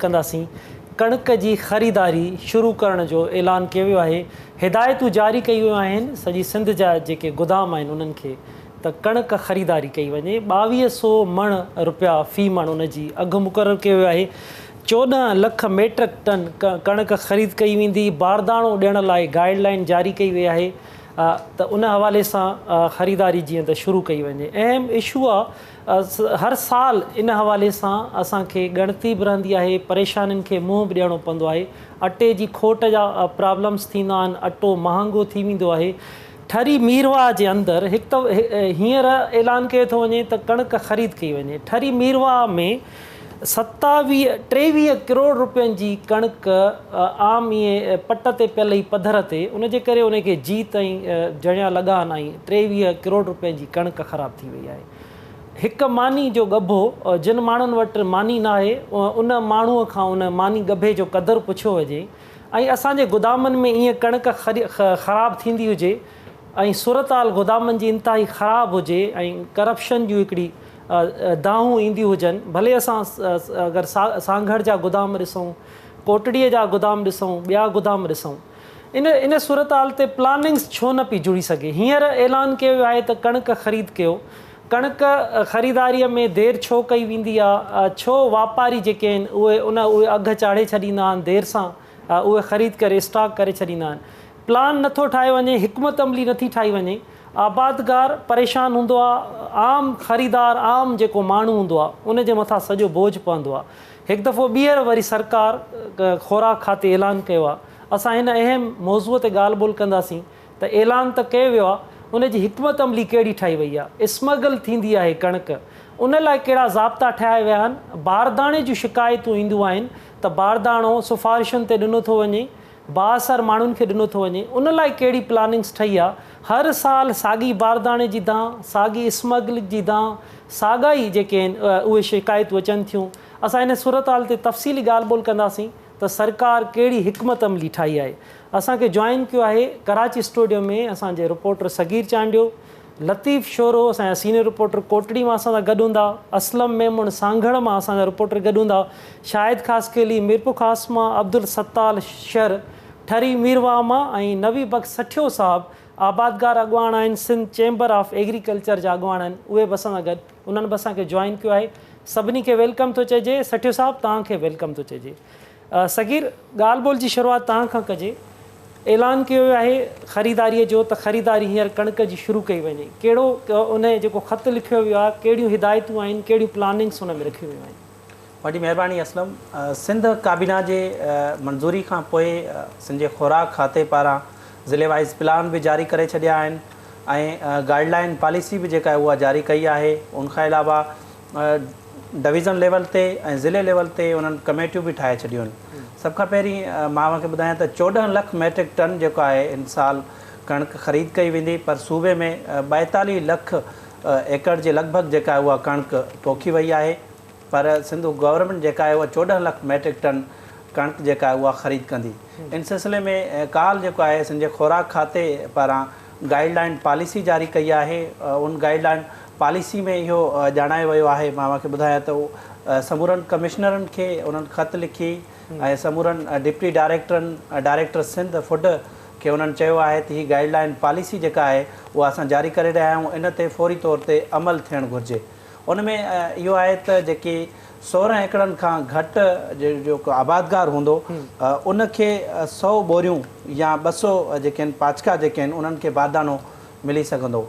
ڪنداسين. ڪڻڪ جي خريداري شروع ڪرڻ جو اعلان ڪيو ويو آهي، هدايتون جاري ڪيون ويون آهن، سڄي سنڌ جا جيڪي گدام آهن انهن کي ته ڪڻڪ خريداري ڪئي وڃي، 22 سو مڻ رپيا في مڻ ان جي اگهه مقرر ڪيو ويو آهي، 14 لک ميٽرڪ ٽن ڪڻڪ خريد ڪئي ويندي، بارداڻو ڏيڻ لاء گائيڊ لائين جاري ڪئي وئي آهي ته ان حوالي سان خريداري جيئن ته شروع ڪئي وڃي، اهم اشو آ. هر سال ان حوالي سان اسان کي ڳڻتي به رهندي آهي، پريشانين کي منهن به ڏيڻو پوندو آهي، اٽي جي کوٽ جا پرابلمس ٿيندا آهن، اٽو مهانگو ٿي ويندو آهي. ٺري ميرواهه جي اندر هڪ ته هينئر اعلان ڪيو ٿو وڃي ته ڪڻڪ خريد ڪئي وڃي، ٺري ميرواهه ۾ ستاويهه 23 ڪروڙ روپين جي ڪڻڪ عام ائين پٽ تي پيل هئي پڌر تي، ان جي ڪري ان کي جيت ۽ جڻيا لڳا آهن ۽ 23 ڪروڙ روپين جي ڪڻڪ خراب ٿي وئي آهي. هڪ ماني جو ڳڀو جن ماڻهن وٽ ماني ناهي ان ماڻهوء کان ان ماني ڳڀي جو قدر پڇيو وڃي ۽ اسان جي گدامن ۾ ائين ڪڻڪ خراب ٿيندي هجي ۽ صورتحال گدامن جي انتهائي خراب هجي ۽ ڪرپشن جون هڪڙي دانهون اينديون هجن ڀلي اسان اگر سانگهڙ جا گدام ڏسون ڪوٽڙيء جا گدام ڏسون ٻيا گدام ڏسون ان ان صورتحال تي پلاننگس ڇو نه پئي جڙي سگهي؟ هينئر اعلان ڪيو ويو آهي ته ڪڻڪ خريد ڪيو، ڪڻڪ خريداريء ۾ دير ڇو ڪئي ويندي آ؟ ڇو واپاري جيڪي آهن اهي ان اهي اگهه چاڙهي ڇڏيندا آهن دير سان اهي خريد ڪري اسٽاڪ ڪري ڇڏيندا آهن. پلان نه ٿو ٺاهيو وڃي، حڪمت عملي نه ٿي ٺاهي وڃي، آبادگار پريشان هوندو آ، عام خريدار عام جيڪو ماڻهو هوندو آ ان جي مٿان سڄو بوجهه پوندو آ. هڪ دفعو ٻيهر وري سرڪار خوراڪ کاتي اعلان ڪيو آ. اسان هن اهم موضوع تي ڳالهه ٻولهه ڪنداسين ته اعلان ته ڪيو ويو آهي ان جي حڪمت عملي ڪهڙي ٺاهي وئي آهي، اسمگل ٿيندي آهي ڪڻڪ ان لاء ڪهڙا ضابطا ٺاهيا ويا آهن، بارداڻي جون شڪايتون اينديون آهن ته بارداڻو سفارشن تي ڏنو ٿو وڃي، بااثر ماڻهن کي ڏنو ٿو وڃي ان لاء ڪهڙي پلاننگس ٺهي آهي، هر سال ساڳي بارداڻي جي دانهن، ساڳي اسمگلنگ جي دانهن، ساڳا ئي جيڪي آهن اهي شڪايتون اچن ٿيون، اسان ان صورتحال تي تفصيلي ڳالهه ٻولهه ڪنداسين. ته سرڪار ڪهڙي حڪمت عملي ٺاهي آهي. اسان کي جوائن ڪيو آهي ڪراچي اسٽوڊيو ۾ اسان جي رپورٽر صغير چانڊيو، لطيف شورو اسان جا سينيئر رپورٽر ڪوٽڙي مان اسان سان گڏ هوندا، اسلم ميمڻ سانگهڙ مان اسان جا رپورٽر گڏ هوندا، شاهد خاصخيلي ميرپورخاص مان، عبدالستار شر ٺري ميرواهه مان ۽ نبي بخش سٺيو صاحب آبادگار اڳواڻ آهن، سنڌ چيمبر آف ايگريڪلچر جا اڳواڻ آهن اهي به اسان سان گڏ انهن به اسان کي جوائن ڪيو آهي سڀني کي welcome ٿو چئجي سٺيو صاحب توهان کي welcome ٿو چئجي صغير ڳالهه ٻولهه جي شروعات توهان کان ڪجي اعلان ڪيو ويو آهي خريداري جو ته خريداري هينئر ڪڻڪ جي شروع ڪئي وڃي ڪهڙو ان جيڪو خط لکيو ويو آهي ڪهڙيون هدايتون آهن ڪهڙيون پلاننگس ان ۾ رکيون ويون آهن. وڏي مهرباني اسلم. سنڌ ڪابينا جي منظوري کان پوء سنڌ جي خوراڪ کاتي پاران ضلعي وائيز پلان به جاري ڪري ڇڏيا آهن ۽ گائيڊ لائين پاليسي به جيڪا آهي اها جاري ڪئي آهي ان کان علاوه ڊويزن ليول تي ۽ ضلعي ليول تي انهن ڪميٽيون به ٺاهي ڇڏيون آهن سڀ کان پهرين مان اوهان کي ٻڌايان ته 14 لک ميٽرڪ ٽن جيڪو آهي ان سال ڪڻڪ خريد ڪئي ويندي پر صوبي ۾ 42 لک ايڪڙ جي لڳ ڀڳ جيڪا آهي اها ڪڻڪ پوکي وئي آهي پر سنڌ گورنمينٽ جيڪا آهي اها 14 لک ميٽرڪ ٽن ڪڻڪ جيڪا آهي اها خريد ڪندي. ان سلسلي ۾ ڪالهه جيڪو آهي سنڌ جي خوراڪ کاتي پاران گائيڊ لائين پاليسي جاري ڪئي آهي ان گائيڊ لائين پاليسي ۾ اهو ڄاڻايو ويو آهي مان اوهان کي ٻڌايان ته سمورن ڪمشنرن کي انهن خط لکي ۽ سمورن ڊپٽي ڊائريڪٽرن ڊائريڪٽر سنڌ فوڊ کي انهن چيو آهي ته هي گائيڊ لائين پاليسي جيڪا آهي اها اسان جاري ڪري رهيا آهيون ان تي فوري طور تي عمل ٿيڻ گهرجي. ان ۾ اهو آهي ته جيڪي 16 ايڪڙن کان گهٽ جيڪو آبادگار هوندو ان کي 100 ٻوريون يا 200 جيڪي آهن پاچڪا جيڪي آهن انهن کي باردانو ملي سگهندو.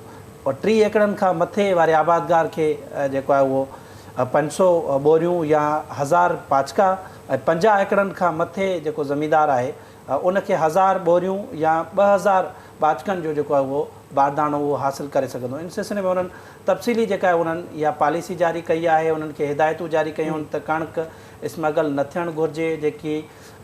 30 ايڪڙن کان مٿي واري آبادگار کي جيڪو آهي اهو 500 ٻوريون يا 1000 پاچڪا ۽ 50 ايڪڙن کان مٿي جيڪو زميندار آهي ان کي 1000 ٻوريون يا 2000 پاچڪن جو جيڪو آهي اهو بارداڻو اهو حاصل ڪري سگهندو. ان سلسلي ۾ انهن تفصيلي جيڪا آهي انهن اها پاليسي جاري ڪئي آهي انهن کي هدايتون جاري ڪيون آهن ته ڪڻڪ اسمگل نه ٿيڻ گهرجي جيڪي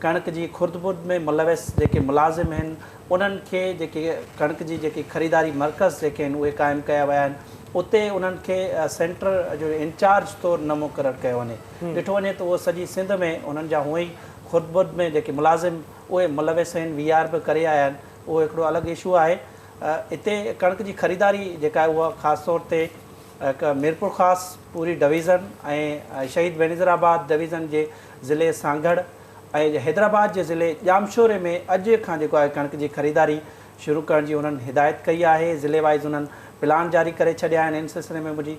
ڪڻڪ جي خرد برد ۾ ملوث جيڪي ملازم آهن انهن کي جيڪي ڪڻڪ جي جيڪي خريداري مرڪز جيڪي آهن اهي قائم ڪيا ويا آهن اتي انهن کي سينٽر جو انچارج طور نه مقرر ڪيو وڃي ڏٺو وڃي ته اهو سڄي سنڌ ۾ انهن جا هونئن ئي خرد برد ۾ جيڪي ملازم اهي ملوث آهن وي آر به ڪري آيا آهن اهو هڪڙو الڳ اشو آهي. اتي ڪڻڪ جي خريداري جيڪا آهي اها خاص طور تي هڪ ميرپورخاص پوري ڊويزن ۽ شهيد بينظير آباد ڊويزن جي ضلعي سانگهڙ ۽ حيدرآباد جي ضلعي ڄامشوري ۾ اڄ کان جيڪو آهي ڪڻڪ جي خريداري شروع ڪرڻ جي انهن هدايت ڪئي آهي. ضلعي وائيز انهن پلان جاري ڪري ڇڏيا آهن. ان سلسلي ۾ منهنجي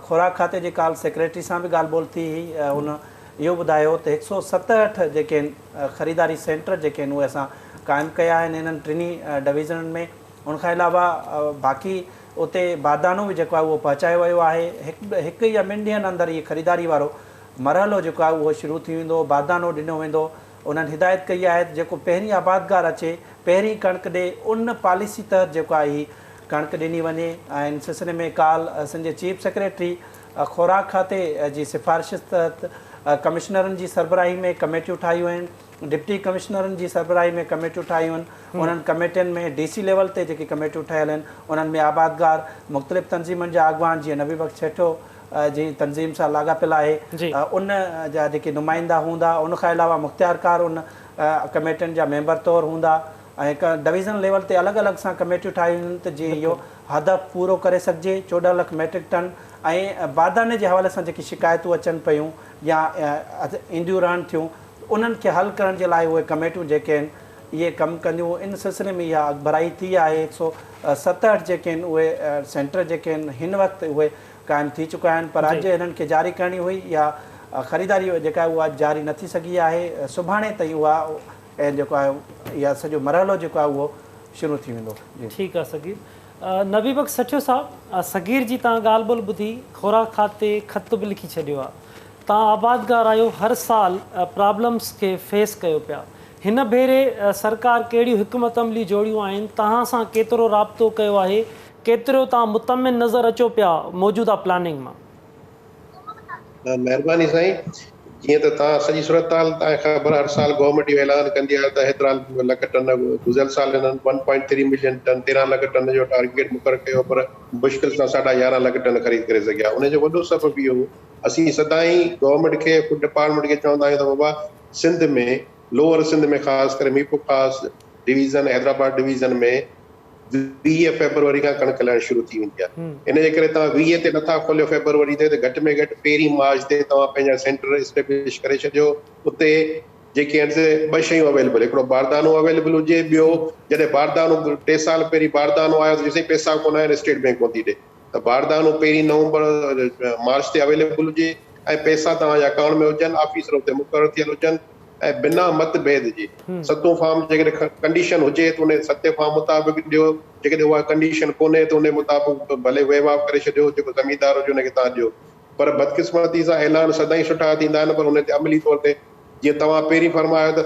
خوراڪ کاتي جي ڪالهه سيڪريٽري سان به ڳالهه ٻولهه ٿي هئي. ان اهو ٻڌايو ته 167 جيڪي آهن خريداري سينٽر جيڪي آهن اهي اسان قائم ڪيا آهن انهن ٽنهي ڊويزنن ۾. ان کان علاوه باقي اتي باردانو به جيڪو آهي اهو پهچايو ويو آهي. هڪ يا ٻن ڏينهن اندر هي خريداري وارو مرحلو جيڪو آهي اهو شروع ٿي ويندو، باردانو ڏنو ويندو. انهن هدايت ڪئي آهي ته جيڪو پهرين آبادگار اچي پهرين ڪڻڪ ڏي ان پاليسي تحت جيڪو آهي هي ڪڻڪ ڏني وڃي ۽ ان سلسلي ۾ ڪالهه سنڌ جي چيف سيڪريٽري خوراڪ کاتي جي سفارش تحت ڪمشنرن جي سربراهي ۾ ڪميٽيون ٺاهيون آهن، ڊپٽي ڪمشنرن جي سربراهي ۾ ڪميٽيون ٺاهيون آهن، انهن ڪميٽين ۾ ڊي سي ليول تي جيڪي ڪميٽيون ٺهيل آهن انهن ۾ آبادگار، مختلف تنظيمن جا اڳواڻ جيئن نبي بخش سيٺو جي تنظيم سان لاڳاپيل آهي ان جا جيڪي نمائندا هوندا ان کان علاوه مختيارڪار ان ڪميٽين جا ميمبر طور هوندا ۽ ڊويزن ليول تي الڳ الڳ سان ڪميٽيون ٺاهيون وينديون ته جيئن اهو هدف پورو ڪري سگهجي 14 لک ميٽرڪ ٽن ۽ بارداني جي حوالي سان جيڪي شڪايتون اچن پيون يا اينديون رهن ٿيون انهن کي حل ڪرڻ جي لاء اهي ڪميٽيون جيڪي آهن اهي ڪم ڪنديون. ان سلسلي ۾ اها اڳڀرائي ٿي آهي. 167 جيڪي آهن اهي سينٽر جيڪي آهن هن وقت اهي قائم ٿي چڪا آهن پر اڄ هنن کي جاري ڪرڻي هئي اها خريداري جيڪا آهي اها جاري نه ٿي سگهي آهي. سڀاڻي تائين اها جيڪو آهي اها سڄو مرحلو جيڪو آهي اهو شروع ٿي ويندو. جي. ٺيڪ آهي صغير. نبي بخش سٺيو صاحب صغير جي توهان ڳالهه ٻولهه ٻڌي خوراڪ کاتي خط به لکي ڇڏيو آهي. توهان آبادگار آهيو هر سال پرابلمس کي فيس ڪيو پيا هن ڀيري سرڪار ڪهڙيون حڪمت عملي جوڙيون آهن توهان سان ڪيترو رابطو ڪيو آهي ڪيترو توهان مطمئن نظر اچو پيا موجوده پلاننگ مان. مهرباني سائين جيئن ته توهان سڄي صورتحال توهان کي خبر هر سال گورنمينٽ اهو اعلان ڪندي آهي ته هيترا لک ٽن گذريل سال هنن one point three million ton 13 lakh ton جو ٽارگيٽ مقرر ڪيو پر مشڪل سان ساڍا 11 لک ٽن خريد ڪري سگهيا ان جو وڏو سبب اهو هو اسين سدائين گورنمينٽ کي فوڊ ڊپارٽمينٽ کي چوندا آهيون ته بابا سنڌ ۾ لوئر سنڌ ۾ خاص ڪري ميرپورخاص ڊويزن حيدرآباد ڊويزن ۾ 20 فيبروري کان ڪڻڪ لهڻ شروع ٿي ويندي آهي ان جي ڪري توهان 20 تي نٿا کوليو فيبروري تي ته گهٽ ۾ گهٽ پهرين مارچ تي توهان پنهنجا سينٽر اسٽيبلش ڪري ڇڏيو اتي جيڪي آهن سي ٻه شيون اويليبل هڪڙو باردانو اويليبل هجي ٻيو جڏهن باردانو 3 سال پهرين باردانو آيو ته جيسين پئسا ڪونه آهن اسٽيٽ بينڪ ڪونه ٿي ڏي ته باردانو پهرين نومبر مارچ تي اويليبل هجي ۽ پئسا توهان جي اڪائونٽ ۾ هجن آفيسر اتي مقرر ٿيل هجن ۽ بنا مت ڀيد جي ستون فارم جيڪڏهن ڪنڊيشن هجي ته ان ستين فارم مطابق ڏيو جيڪڏهن اها ڪنڊيشن ڪونهي ته ان مطابق ڀلي ويو آف ڪري ڇڏيو جيڪو زميندار هجي ان کي توهان ڏيو پر بدقسمتي سان اعلان سدائين سٺا ٿيندا آهن پر ان تي عملي طور تي جيئن توهان پهرين فرمايو ته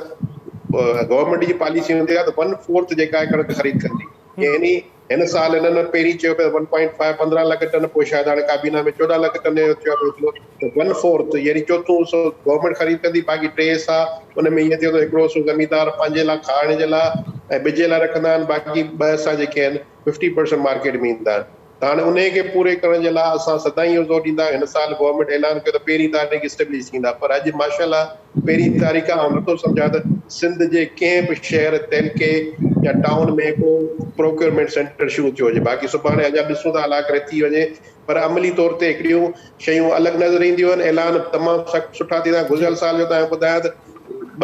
گورنمينٽ جي پاليسي هوندي آهي ته ون فورٿ جيڪا آهي ڪڻڪ خريد ڪندي يعني هن سال هنن پهرين چيو پئي ون پوائنٽ فائيو 15 لک ٽن پوء شايد هاڻي ڪابينا ۾ 14 لک ٽن جو ٿيو آهي فيصلو ته ون فورٿ يعني چوٿون حصو گورنمينٽ خريد ڪندي باقي ٽي حصا ان ۾ ائين ٿيو ته هڪڙو حصو زميندار پنهنجي لاء کائڻ جي لاء ۽ ٻج لاء رکندا آهن باقي ٻه حصا جيڪي آهن ففٽي پرسنٽ مارڪيٽ ۾ ايندا آهن ته هاڻي انهي کي پوري ڪرڻ جي لاء اسان سدائين اهو زور ڏيندا آهيون هن سال گورنمينٽ اعلان ڪيو ته پهرين تاريخ اسٽيبلش ٿيندا پر اڄ ماشاء الله پهرين تاريخ آئون نٿو سمجهان ته سنڌ جي ڪنهن به شهر، تعلقي يا ٽائون ۾ ڪو پروڪيورمينٽ سينٽر شروع ٿيو هجي. باقي سڀاڻي اڃا ڏسون ٿا الله ڪري ٿي وڃي پر عملي طور تي هڪڙيون شيون الڳ نظر اينديون آهن اعلان تمام سخت سٺا ٿيندا آهن. گذريل سال جو توهان کي ٻڌايان ته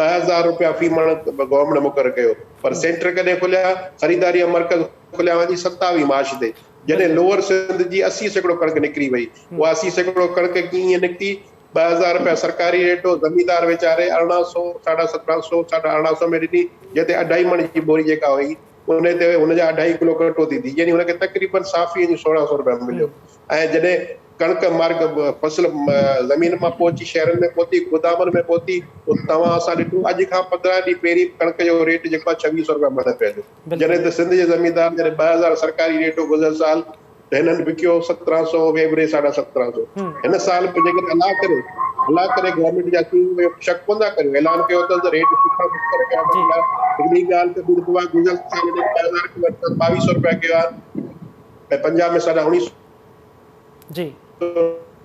2000 روپيا في مڻ گورنمينٽ مقرر ڪيو پر سينٽر ڪڏهن کليا خريداري جا مرڪز کليا وڃي 27 مارچ تي جڏهن لوئر سنڌ جي 80% ڪڻڪ نڪري وئي اها 80% ڪڻڪ ڪيئن نڪتي 2000 رپيا سرڪاري ريٽ هو، زميندار ويچاري 1800، ساڍا 17 سو، ساڍا 18 سو ۾ ڏني، جنهن تي اڍائي مڻ جي ٻوري جيڪا هئي، ان تي هن جا اڍائي ڪلو ڪٽو ٿي ٿي، يعني هن کي تقريبن صافي وڃي 16 سو رپيا مليو ۽ جڏهن ڪڻڪ مارڪ فصل زمين مان پهچي شهرن ۾ پهتي، گودامن ۾ پهتي، توهان اسان ڏٺو اڄ کان 15 ڏينهن پهرين ڪڻڪ جو ريٽ جيڪو آهي 26 سو رپيا مڻ پيو هليو، جڏهن ته سنڌ جي زميندار جڏهن 2000 سرڪاري ريٽ هو گذريل سال ته هنن وڪيو 17 سو ويبري ساڍا 17 سو. هن سال به جيڪڏهن الله ڪري الله ڪري گورنمينٽ جا اسين اهو شڪ ڪونه ٿا ڪريون اعلان ڪيو اٿن ته ريٽ سٺا مقرر ڪيا اٿن ته هڪڙي ڳالهه ته ٻي ته گذريل سال هنن 2000 کان وٺي 22 سو رپيا ڪيو آهي ۽ پنجاب ۾ ساڍا 19 سو جي.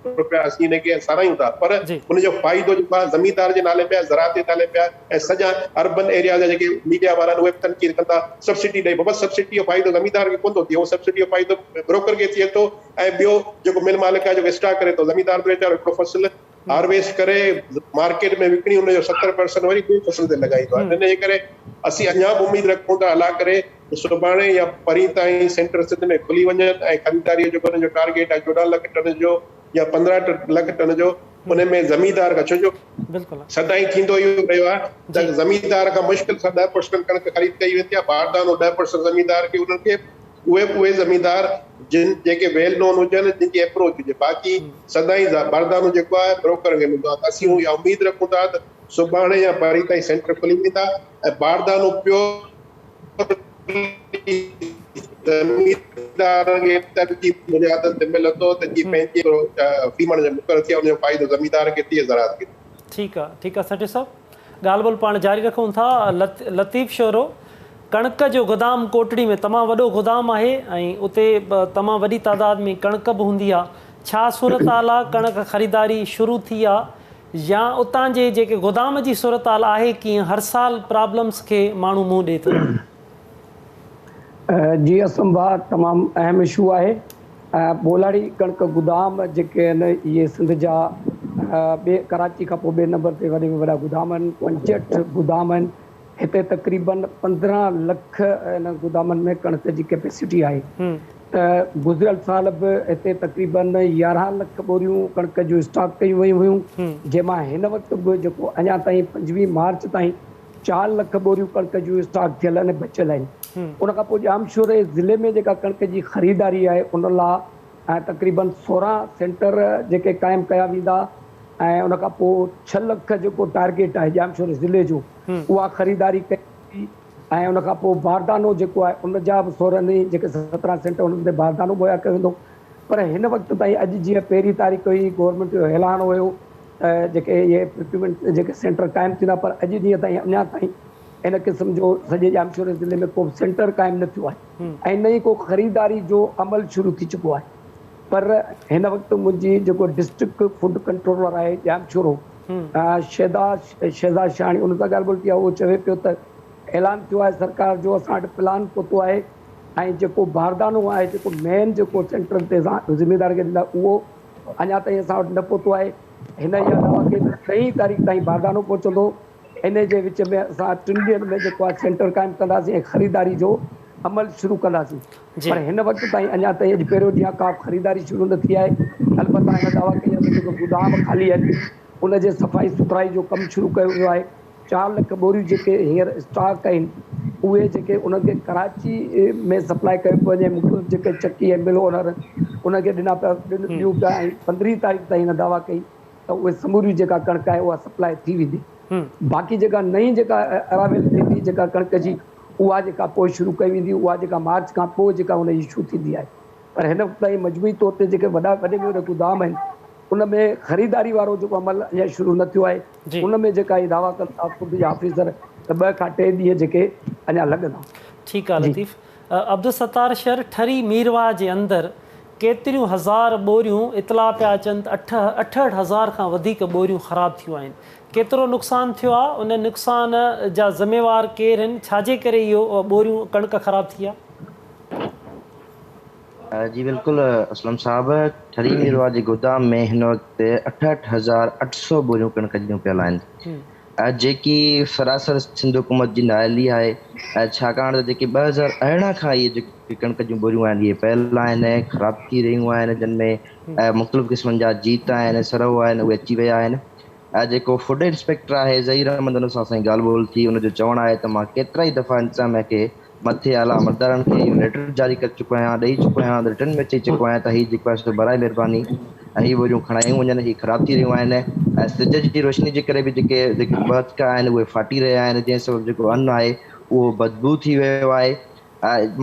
رپيا اسين هن کي ساراهيون ٿا پر ان جو فائدو جيڪو آهي زميندار جي نالي ۾ آهي، زراعت جي نالي ۾ آهي ۽ سڄا اربن ايريا جا جيڪي ميڊيا وارا آهن اهي به تنقيد ڪن ٿا سبسڊي ڏئي بابا سبسڊي جو فائدو زميندار کي ڪونه ٿو ٿئي اهو سبسڊي جو فائدو بروڪر کي ٿئي ٿو ۽ ٻيو جيڪو مل مالڪ آهي جيڪو اسٽاڪ ڪري ٿو زميندار ته ويچارو هڪڙو فصل هارويسٽ ڪري مارڪيٽ ۾ وڪڻي ان جو 70% وري ٻئي فصل تي لڳائيندو آهي ان جي ڪري اسين اڃا به اميد رکون ٿا الله ڪري ته سڀاڻي يا پرين تائين سينٽر سنڌ ۾ کلي وڃن ۽ خريداري جو جيڪو ان جو ٽارگيٽ آهي 14 لک ٽن جو يا 15 لک ٽن جو ان ۾ زميندار کان ڇو جو سدائين ٿيندو اهو رهيو آهي ته زميندار کان مشڪل سان 10% ڪڻڪ خريد ڪئي ويندي آهي باردانو 10% زميندار کي انهن کي اهي به اهي زميندار جن جيڪي ويل نون هجن جن جي ايپروچ هجي باقي سدائين باردانو جيڪو آهي بروڪرن کي ملندو آهي ته اسين اها اميد رکون ٿا ته سڀاڻي يا پرين تائين سينٽر کلي ويندا ۽ باردانو پيور زميندارن کي ترجيح بنيادن تي ملندو ته جيئن پنهنجي في مڻ جو مقرر ٿئي ان جو فائدو زميندار کي ٿئي زراعت کي ٿئي. ٺيڪ آ ٺيڪ آ سٺي صاحب. ڳالهه ٻولهه پاڻ جاري رکون ٿا. لطيف شورو، ڪڻڪ جو گدام ڪوٽڙي ۾ تمام وڏو گدام آهي ۽ اتي تمام وڏي تعداد ۾ ڪڻڪ به هوندي آ، ڇا صورتحال آ، ڪڻڪ خريداري شروع ٿي آ يا اتان جي جيڪي گدام جي صورتحال آهي ڪيئن هر سال پرابلمس کي ماڻهو منهن ڏئي ٿو. جي اسلم ڀاء تمام اهم اشو آهي. ٻولاڙي ڪڻڪ گدام جيڪي آهن اهي سنڌ جا ٻئي ڪراچي کان پوء ٻئي نمبر تي وڏي ۾ وڏا گدام آهن 65 گدام آهن هتي تقريبن 15 لک ان گدامن ۾ ڪڻڪ جي ڪيپيسٽي آهي ته گذريل سال به هتي تقريبن 11 لک ٻوريون ڪڻڪ جون اسٽاڪ ڪيون ويون هيون جنهن مان هن وقت به جيڪو اڃا تائين 25 مارچ تائين 4 لک ٻوريون ڪڻڪ جون اسٽاڪ ٿيل آهن ۽ بچيل آهن. ان کان پوء ڄامشوري ضلعي ۾ جيڪا ڪڻڪ جي خريداري آهي ان لا۽ تقريبن 16 سينٽر جيڪي قائم ڪيا ويندا ۽ ان کان پوء 6 لک جيڪو ٽارگيٽ آهي ڄامشوري ضلعي جو اها خريداري ڪئي ويندي ۽ ان کان پوء باردانو جيڪو آهي ان جا به 16 ئي جيڪي 17 سينٽر انهن تي باردانو مهيا ڪيو ويندو پر هن وقت تائين اڄ جيئن پهرين تاريخ هئي گورنمينٽ جو اعلان هيو ته جيڪي اهي پروڪيورمينٽ جيڪي سينٽر قائم ٿيندا پر اڄ ڏينهن تائين اڃا تائين ان قسم جو سڄي ڄامشوري ضلعي ۾ ڪو به سينٽر قائم نه ٿيو آهي ۽ نه ئي ڪو خريداري جو عمل شروع ٿي چڪو آهي پر هن وقت منهنجي جيڪو ڊسٽرڪٽ فوڊ ڪنٽرولر آهي ڄامشورو شهدا شهزاد شاهاڻي ان سان ڳالهه ٻولهه ٿي آهي اهو چوي پيو ته اعلان ٿيو آهي سرڪار جو اسان وٽ پلان پهتو آهي ۽ جيڪو باردانو آهي جيڪو مين جيڪو سينٽر تي اسان ذميدار کي ڏيندا اهو اڃا تائين اسان وٽ نه پهتو آهي. هن اها دعويٰ ڪئي ته ٽئين تاريخ تائين باردانو پهچندو. انهي جي وچ ۾ اسان ٽن ڏينهن ۾ جيڪو آهي سينٽر قائم ڪنداسين ۽ خريداري جو عمل شروع ڪنداسين. پر هن وقت تائين اڃا تائين اڄ پهريون ڏينهن آهي ڪا به خريداري شروع نه ٿي آهي. البته هن دعويٰ ڪئي آهي ته جيڪو گدام خالي آهن ان جي صفائي سٿرائي جو ڪم شروع ڪيو ويو آهي. 4 لک ٻوريون جيڪي هينئر اسٽاڪ آهن اهي جيڪي انهن کي ڪراچي ۾ سپلاء ڪيو پيو وڃي مختلف جيڪي چڪي ۽ مل اونر انهن کي ڏنا پيا ڏيون پيا ۽ 15 تاريخ تائين هن دعويٰ ڪئي ته اهي سموريون جيڪا ڪڻڪ آهي اها سپلاء ٿي ويندي باقي جيڪا نئين جيڪا اراويل ٿيندي جيڪا ڪڻڪ جي اها جيڪا پوء شروع ڪئي ويندي اها جيڪا مارچ کان پوء جيڪا ان جي شروع ٿيندي آهي پر هن وقت تائين مجموعي طور تي جيڪي وڏا وڏي ۾ وڏا گدام آهن ان ۾ خريداري وارو جيڪو عمل اڃا شروع نه ٿيو آهي ان ۾ جيڪا هي دعويٰ ڪن ٿا فوڊ جا آفيسر ته 2 کان 3 ڏينهن جيڪي اڃا لڳندا. ٺيڪ آ لطيف. عبدالستار شھر ٺري ميرواھ جي اندر ڪيتريون ھزار ٻوريون اطلاع پيا اچن ته 68 ھزار کان وڌيڪ ٻوريون خراب ٿيون آھن ڪيترو نقصان ٿيو آ ان نقصان جا ذميوار ڪير ھن ڇاجي ڪري اھو ٻوريون ڪڻڪ خراب ٿي آ. جي بلڪل اسلم صاحب ٺري ميرواھ جي گودام ۾ هن وقت 68,800 ٻوريون ڪڻڪ جون پيل آهن جيڪي سراسر سنڌ حڪومت جي نااهلي آهي ڇاڪاڻ ته جيڪي 2018 کان اهي جيڪي ڪڻڪ جون ٻوريون آهن اهي پيل آهن خراب ٿي رهيون آهن جن ۾ مختلف قسمن جا جيت آهن سرو آهن اهي اچي ويا آهن جيڪو فوڊ انسپيڪٽر آهي ظهير احمد ان سان اسان جي ڳالهه ٻولهه ٿي ان جو چوڻ آهي ته مان ڪيترائي دفعا انتظاميا کي مٿي اعليٰ عملدارن کي اهو ليٽر جاري ڪري چڪو آهيان، ڏئي چڪو آهيان، رٽن ۾ چئي چڪو آهيان ته هي جيڪو آهي سو براء مهرباني هي ٻوريون کڻايون وڃن، هي خراب ٿي رهيون آهن ۽ سج جي روشني جي ڪري به جيڪي جيڪي ٻهڪا آهن اهي ڦاٽي رهيا آهن، جنهن سبب جيڪو ان آهي اهو بدبوء ٿي ويو آهي.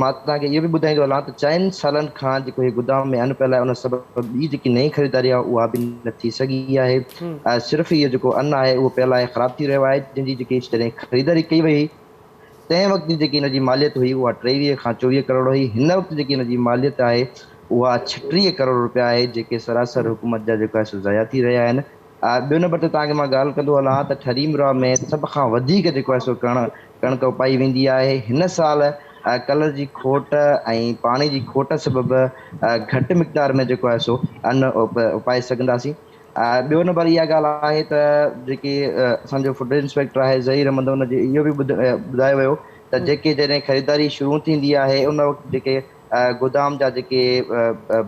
مان توهان کي اهو به ٻڌائيندو هلان ته چئن سالن کان جيڪو هي گدام ۾ ان پيل آهي ان سبب ٻي جيڪي نئين خريداري آهي اها به نه ٿي سگهي آهي، صرف اهو جيڪو ان آهي اهو پيل آهي خراب ٿي رهيو آهي، جنهن جي جيڪي جڏهن خريداري ڪئي وئي هئي تنهن وقت جي جيڪي ان جي ماليت هئي اها 23 کان 24 ڪروڙ هئي، هن وقت جيڪي ان جي ماليت آهي اها 36 ڪروڙ رپيا آهي جيڪي سراسر حڪومت جا جيڪو آهي سو ضايع ٿي رهيا آهن. ٻيو نمبر تي توهان کي مان ڳالهه ڪندو هلان ته ٺري ميرواهه ۾ سڀ کان وڌيڪ جيڪو آهي سو ڪڻڪ اپائي ويندي آهي. هن سال ڪلر جي کوٽ ۽ پاڻي جي کوٽ سبب گهٽ مقدار ۾ جيڪو آهي سو ان اپائي سگهنداسين. ٻيو نمبر اها ڳالهه آهي ته جيڪي اسان جو فوڊ انسپيڪٽر آهي ظهير احمد ان جي اهو به ٻڌايو ويو ته جيڪي جڏهن خريداري شروع ٿيندي آهي ان وقت جيڪي گودام جا جيڪي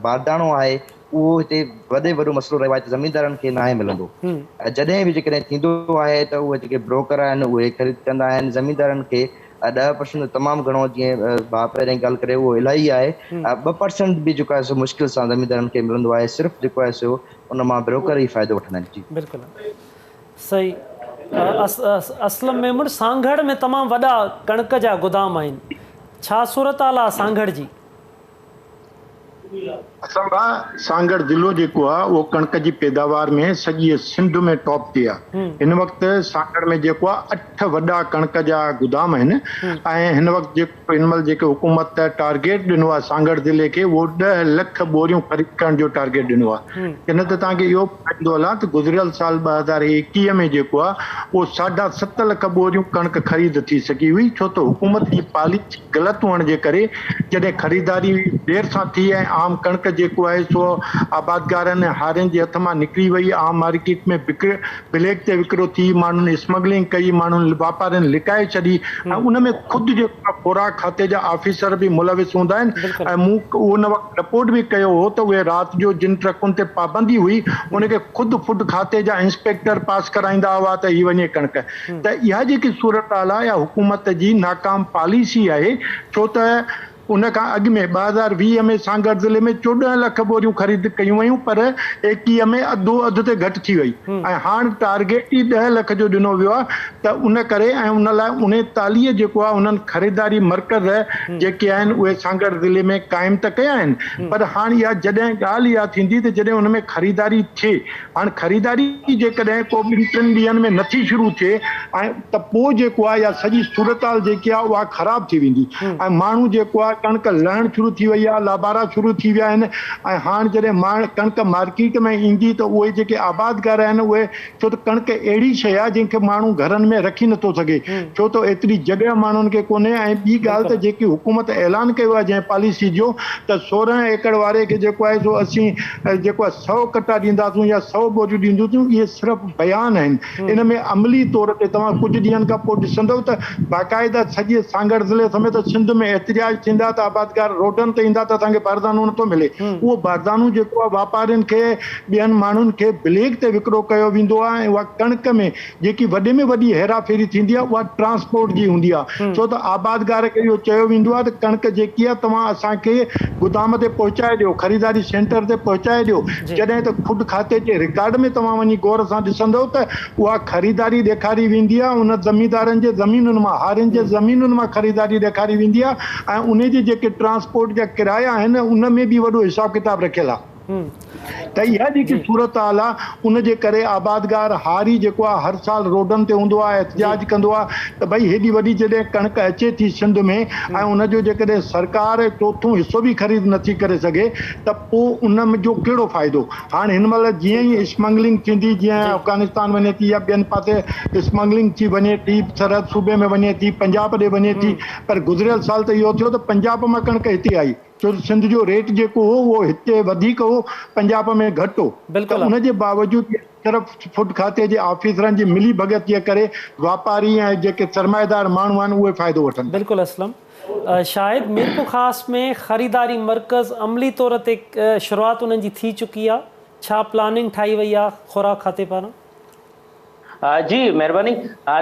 بارداڻو آهي اهو هتي وڏي وڏو مسئلو رهيو آهي ته زميندارن کي ناهي ملندو جڏهن به جيڪڏهن ٿيندو آهي ته اهي جيڪي بروڪر آهن اهي خريد ڪندا آهن زميندارن کي 10% تمام گهڻو جيئن ڀاء پهرين ڳالهه ڪري اهو الاهي آهي 2% به جيڪو آهي سو مشڪل سان زميندارن کي ملندو آهي صرف جيڪو آهي سو ان مان بروڪر ئي فائدو وٺندا آهن جي. بلڪل صحيح اسلم ميمڻ سانگهڙ ۾ تمام وڏا ڪڻڪ جا گدام آهن ڇا صورتحال آ سانگهڙ جي؟ اسلم ڀاء سانگهڙ ضلعو جيڪو آ اهو ڪڻڪ جي پيداوار ۾ سڄيء سنڌ ۾ ٽاپ تي آ. هن وقت سانگهڙ ۾ جيڪو آ 8 وڏا ڪڻڪ جا گدام آهن ۽ هن وقت جيڪو هن مهل جيڪي حڪومت ٽارگيٽ ڏنو آ سانگهڙ ضلعي کي اهو 10 لک ٻوريون خريد ڪرڻ جو ٽارگيٽ ڏنو آ. ان تي توهان کي اهو به ٻڌائيندو هلان ته گذريل سال 2021 ۾ جيڪو آ اهو ساڍا ست لک ٻوريون ڪڻڪ خريد ٿي سگهي هئي ڇو ته حڪومت جي پاليسي غلط هئڻ جي ڪري جڏهن خريداري دير سان ٿي ۽ عام ڪڻڪ جيڪو آهي سو آبادگارن ۽ هارين جي هٿ مان نڪري وئي، عام مارڪيٽ ۾ بليڪ تي وڪرو ٿي، ماڻهن اسمگلنگ ڪئي، ماڻهن واپارين لڪائي ڇڏي ۽ ان ۾ خود جيڪو آهي خوراڪ کاتي جا آفيسر به ملوث هوندا آهن ۽ مون ان وقت رپورٽ به ڪيو هو ته اهي رات جو جن ٽرڪن تي پابندي هئي ان کي خود فوڊ کاتي جا انسپيڪٽر پاس ڪرائيندا هئا ته هي وڃي ڪڻڪ ته اها جيڪي صورتحال آهي اها حڪومت جي ناڪام پاليسي آهي ڇو ته ان کان اڳ ۾ 2020 ۾ سانگهڙ ضلعي ۾ 14 لک ٻوريون خريد ڪيون ويون پر 21 ۾ اڌو اڌ تي گهٽ ٿي وئي ۽ هاڻ ٽارگيٽ ئي 10 لک جو ڏنو ويو آهي ته ان ڪري ۽ ان لاء 39 جيڪو آهي انهن خريداري مرڪز جيڪي آهن اهي سانگهڙ ضلعي ۾ قائم ته ڪيا آهن پر هاڻ اها جڏهن ڳالهه اها ٿيندي ته جڏهن ان ۾ خريداري ٿئي هاڻ خريداري جيڪڏهن ڪو ٻن ٽن ڏينهن ۾ نٿي شروع ٿئي ۽ ته پوء جيڪو آهي اها سڄي صورتحال جيڪي آهي اها خراب ٿي ويندي ۽ ماڻهو جيڪو آهي ڪڻڪ لهڻ شروع ٿي وئي آهي لابارا شروع ٿي ويا آهن ۽ هاڻ جڏهن ماڻ ڪڻڪ مارڪيٽ ۾ ايندي ته اهي جيڪي آبادگار آهن اهي ڇو ته ڪڻڪ اهڙي شيء آهي جنهن کي ماڻهو گهرن ۾ رکي نٿو سگهي ڇو ته ايتري جڳهه ماڻهن کي ڪونهي ۽ ٻي ڳالهه ته جيڪي حڪومت اعلان ڪيو آهي جنهن پاليسي جو ته 16 ايڪڙ واري کي جيڪو آهي سو اسين جيڪو آهي سئو ڪٽا ڏينداسون يا سئو ٻوريون ڏيندوسون اهي صرف بيان آهن ان ۾ عملي طور تي توهان ڪجهه ڏينهن کان پوء ڏسندؤ ته باقاعده سڄي سانگهڙ ضلعي سميت سنڌ ۾ احتجاج ٿيندا ته آبادگار روڊن تي ايندا ته اسان کي باردانو نٿو ملي اهو باردانو جيڪو آهي واپارين کي ٻين ماڻهن کي بليڪ تي وڪرو ڪيو ويندو آهي ۽ اها ڪڻڪ ۾ جيڪي وڏي ۾ وڏي هيرا ڦيري ٿيندي آهي اها ٽرانسپورٽ جي هوندي آهي ڇو ته آبادگار کي اهو چيو ويندو آهي ته ڪڻڪ جيڪي آهي توهان اسان کي گدام تي پهچائي ڏيو خريداري سينٽر تي پهچائي ڏيو جڏهن ته فوڊ کاتي جي رڪارڊ ۾ توهان وڃي غور سان ڏسندؤ ته اها خريداري ڏيکاري ويندي آهي ان زميندارن جي زمينن مان هارين جي زمينن مان خريداري ڏيکاري ويندي آهي ۽ انهي جي جيڪي ٽرانسپورٽ جا ڪرايا آهن ان ۾ به وڏو حساب ڪتاب رکيل آهي. ته اها جيڪي صورتحال آ ان جي ڪري آبادگار هاري جيڪو آ هر سال روڊن تي هوندو آ احتجاج ڪندو آ ته ڀئي هيڏي وڏي جڏهن ڪڻڪ اچي ٿي سنڌ ۾ ۽ ان جو جيڪڏهن سرڪار چوٿون حصو به خريد نٿي ڪري سگهي ته پو ان جو ڪهڙو فائدو هاڻ هن مهل جيئن ئي اسمگلنگ ٿيندي جيئن افغانستان وڃي ٿي يا ٻين پاسي اسمگلنگ ٿي وڃي ٿي سرحد صوبي ۾ وڃي ٿي پنجاب ڏي وڃي ٿي پر گذريل سال ته اهو ٿيو ته پنجاب مان ڪڻڪ هتي آئي. ڇو ته سنڌ جو ريٽ جيڪو هو اهو هتي وڌيڪ هو پنجاب ۾ گهٽ هو ته ان جي باوجود صرف فوڊ کاتي جي آفيسرن جي ملي ڀڳت جي ڪري واپاري ۽ جيڪي سرمائيدار ماڻهو آهن اهي فائدو وٺن ٿا. بلڪل اسلم شاهد ميرپورخاص ۾ خريداري مرڪز عملي طور تي شروعات انهن جي ٿي چڪي آ ڇا پلاننگ ٺاهي وئي آ خوراڪ کاتي پاران؟ جي مهرباني